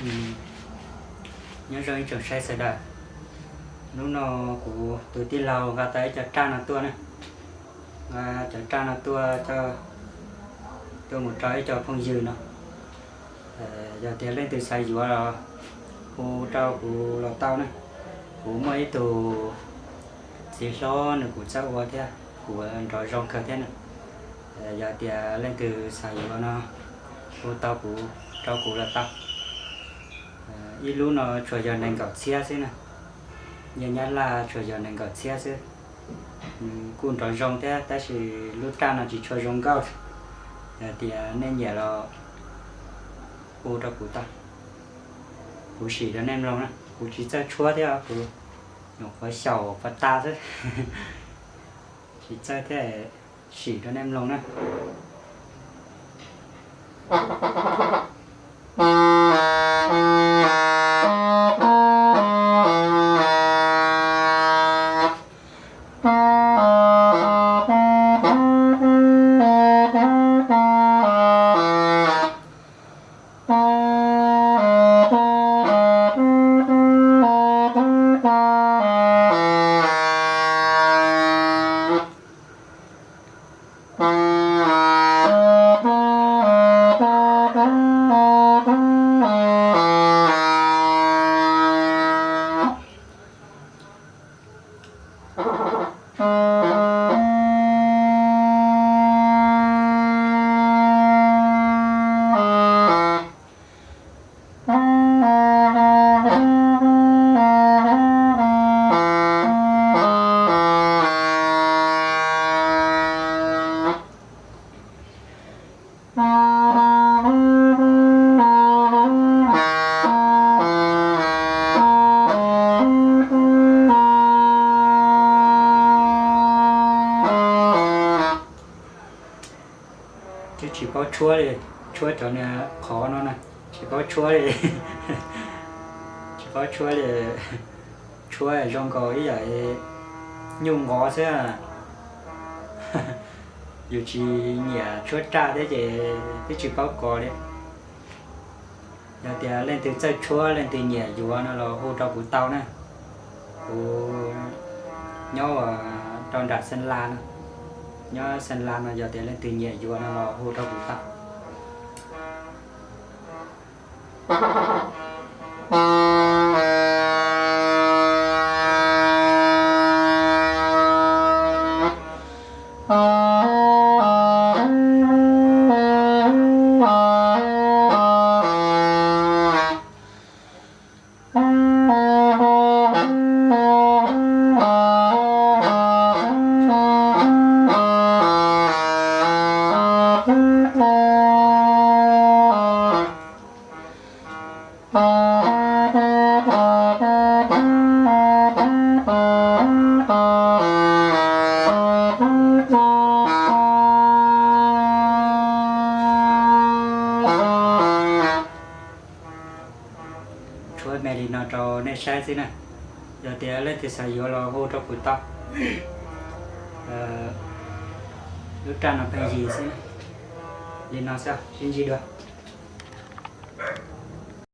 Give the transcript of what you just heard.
Nyob zoo ib tsoom saib sawv daws, hnub no kuv tus tij laug nqa tau ib co raj no tuaj na, nqa cov raj no tuaj, tuaj mus rau ib co phooj ywg no. Yog tias leej twg xav yuav los hu rau kuv los tau na. Kuv muaj ib tug txiv hlob nws kuj txawj ua thiab, kuj nrov zoo kawg thiab na. Yog tias leej twg xav yuav no hu tau kuv, rau kuv los tau. Ib lub no tsuas yog nees nkaum txhiab xwb na. Nyiaj Nyab Laj tsuas yog nees nkaum txhiab xwb. Nws kuj nrov zoo thiab tab sis lub raj no tsis tshua zoo nkauj. Yog tias nej nyiam los hu rau kuv tau, kuv sim rau nej mloog na. Kuv tsis txawj tshuab thiab, kuv nyuam qhuav xyaum pas tas xwb. Tsis txawj thiab, sim rau nej mloog na. Twb tsis paub tshuab li, tshuab cov niag qhov no na, tsis paub tshuab li, tsis paub tshuab li. Tshuab zoo nkaus ib yam nyuj nqov xwb. Yus tsis nyiam tshuab raj thiab ces twb tsis paub kos li. Yog tias leej twg txawj tshuab, leej twg nyiam yuav no los hu rau kuv tau na. Kuv nyob rau nram Xeeb Las no, nyob Xeeb Las no, yog tias leej twg nyiam yuav no los hu rau kuv tau. Tshuab me li no rau nej saib xwb na. Yog tias leej twg xav yuav los hu rau kuv tau. Lub raj no pheej yig xwb. Li no xwb, sib ntsib dua.